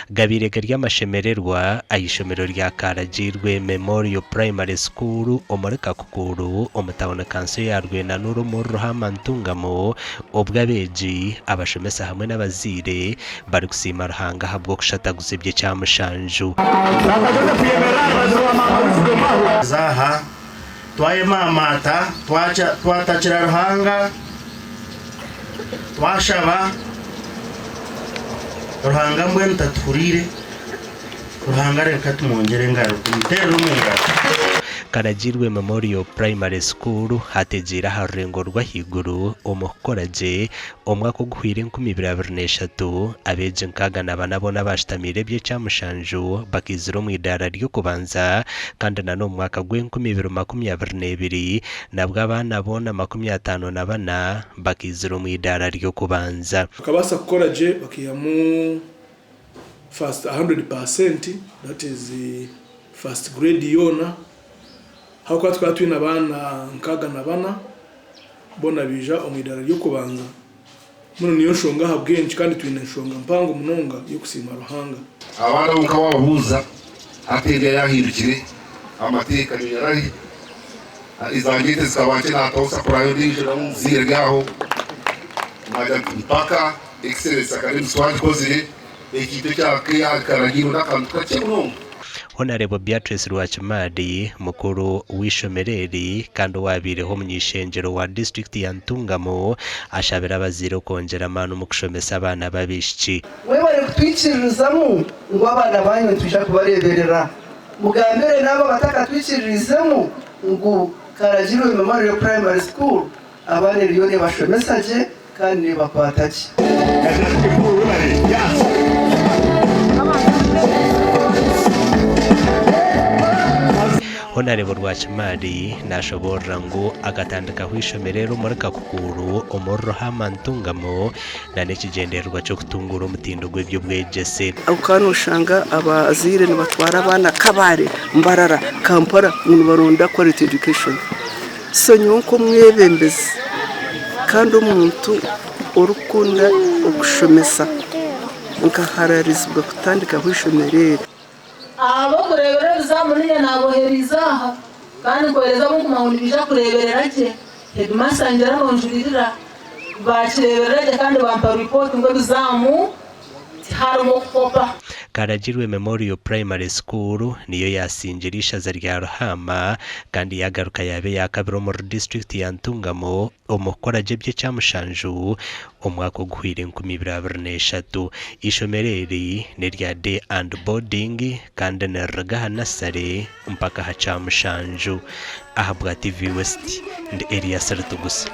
Gabaire gari amashemererwa aha ishomero rya Karagiirwe Memorial Primary School omuri Kakukuru omu tauni kanso ya Rwenanura omuri Ruhama Ntungamo obwo abeegi, abashomesa hamwe n'abazaire barikusiima Ruhanga ahabw'okushataguza eby'ekyamushanju. Aha twayemaamaata, twatakira Ruhanga, twashaba Ruhanga mbwenu tatuhuriire, Ruhanga reka tumwongyere engaro, tumuteerere omu ngaro. Karagiirwe Memorial Primary School hategyeire aha rurengo rw'ahaiguru omu kukora gye Omwaka oguhweire 2023, abeegi 64 boona abaashutamiire eby'ekyamushanju bakaizira omu idaara ry'okubanza kandi na n'omu mwaka gw'enkumibiri makumyabiri n'ebiri nabwo abaana boona 54 bakaizira omu idaara ry'okubanza. Bakabaasa kukora gye bakaihamu first 100% that is first grade yoona ahabw'okuba tukaba twine abaana 64. Boona baija omu idaara ry'okubanza. Mbwenu niyo nshonga ahabw'enki kandi twine enshonga mpango munonga y'okusiima Ruhanga. Abaana bo nka wababuuza hati erya yahindukire amateeka nyowe nyarari ezangye ente zikaba nkye nataho supplier ondiijo nawe omuzaire ari aho nagira nti mpaka excellence academics twagikozire ekintu ekya karagiirwe n'akantu kakye munonga. Honarebo Beatrice Rwakimaari, mukuru w'eishomero eri kandi owabaireho omuny'eishengyero wa disiturikiti ya Ntungamo ashabire abazaire okwongyera amaani omu kushomesa abaana b'abaishiki. Mwebare kutwikiririzamu ngu abaana banyu nitwija kubareeberera. Mugambire n'abo abatakatwikiririizemu ngu Karagirwe Memorial Primary School abaana eriyo neebashomesa gye kandi neebakwata gye. Honarebo Rwakimaari nashoboorora ngu akatandikaho eishomero eri omuri Kakukuuru omuri Ruhama Ntungamo na n'ekigyendererwa ky'okutunguura omutindo gw'eby'obwegyese. Okaba noshanga abazaire nibatwara abaana Kabale, Mbarara, Kampala ngu nibaronda quality education. So nyowe nk'omwebembezi kandi omuntu orikukunda okushomesa nkahararizibwa kutandikaho eishomero eri. Ab'okureeberera ebizaamu niinye naabohereize aha, kandi nkohereza ab'okumanya ngu nibaija kureeberera gye. Heedimaasita ngira nonjuririra, baakireeberera gye kandi bampa ripooti ngu ebizaamu tiharimu okukopa. Karagirwe Memorial Primary School niyo yaasingire eishaza rya Ruhaama kandi yaagaruka yaaba eyaakabiri omuri disiturikiti ya Ntungamo omu kukora gye eby'ekyamushanju omwaka oguhweire 2023. Eishomero eri n'erya Day and Boarding kandi niriruga aha nasare mpaka aha kyamushanju. Ahabwa TV West, ndi Elias Ritugusa.